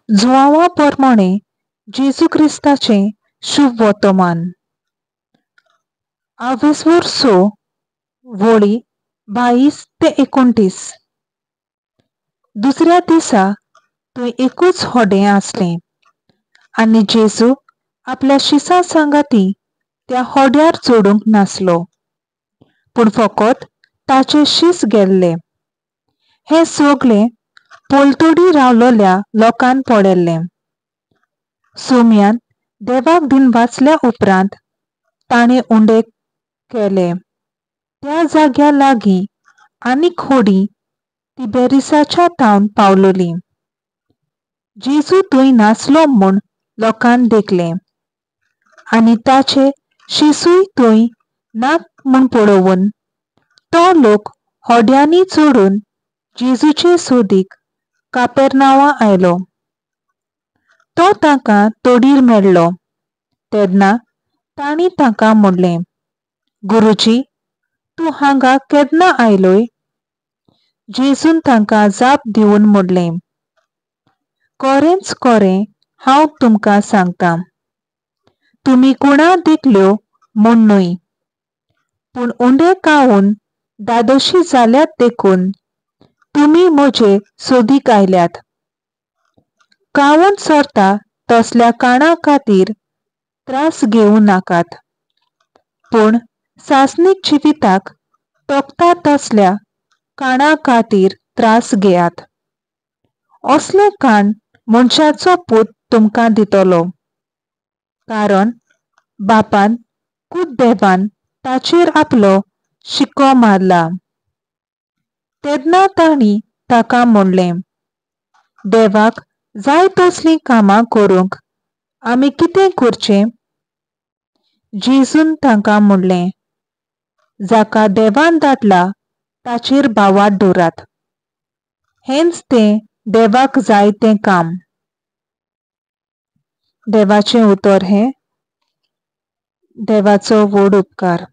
जुआंवा परमाणें जेजू क्रिस्ताचें शुभ वर्तमान. आवेसवोर 6 वळी 22 ते 29. दुसऱ्या दिसा थंय एकूच होडें आसलें आनी जेजू आपल्या शिसां सांगाती त्या होड्यार चडूंक नासलो, पूण फकत ताचे शीस गेल्ले. हें सगळें पलतडी रावलोल्या लोकान पळयल्लें. सोम्यान देवाक दिन वाचल्या उपरांत ताणें उंडे केले. त्या जाग्या लागीं आनीक होडी तिबेरिसाच्या थावन पावलोली. जेजू थंय नासलो म्हूण लोकान देखलें आनी ताचे शिसूय थंय ना म्हूण पळोवन तो लोक होड्यांनी चडून जेजूचे सोदीक कापेरनांवा आयलो. तो तांकां तोडीर मेळ्ळो तेन्ना तांणी ताका म्हणलें, गुरुजी, तूं हांगा केन्ना आयलोय? जेजून तांकां जाप दिवन म्हणलें, खरेंच खरें हांव तुमकां सांगता, तुमी कुणा देखल्यो म्हूण न्हय, पूण उंडे खावन धादोशी जाल्यात देखून तुमी म्हजे सोदीक आयल्यात. खावन सरता तसल्या काणा खातीर त्रास घेवं नाकात, पूण सासणीक जिविताक तोखता तसल्या काणा खातीर त्रास घेयात. असलें काण मनशाचो पूत तुमकां दितलो, कारण बापान खूब देवान ताचेर आपलो शिक्को मारला. तेन्ना तांणी ताका म्हणलें, देवाक जाय तसलीं कामां करूंक आमी कितें करचें? जेजून तांकां म्हणलें, जाका देवान धाडला ताचेर भावार्थ दवरात, हेंच तें देवाक जाय तें काम. देवाचें उतर हें देवाचो व्हड उपकार.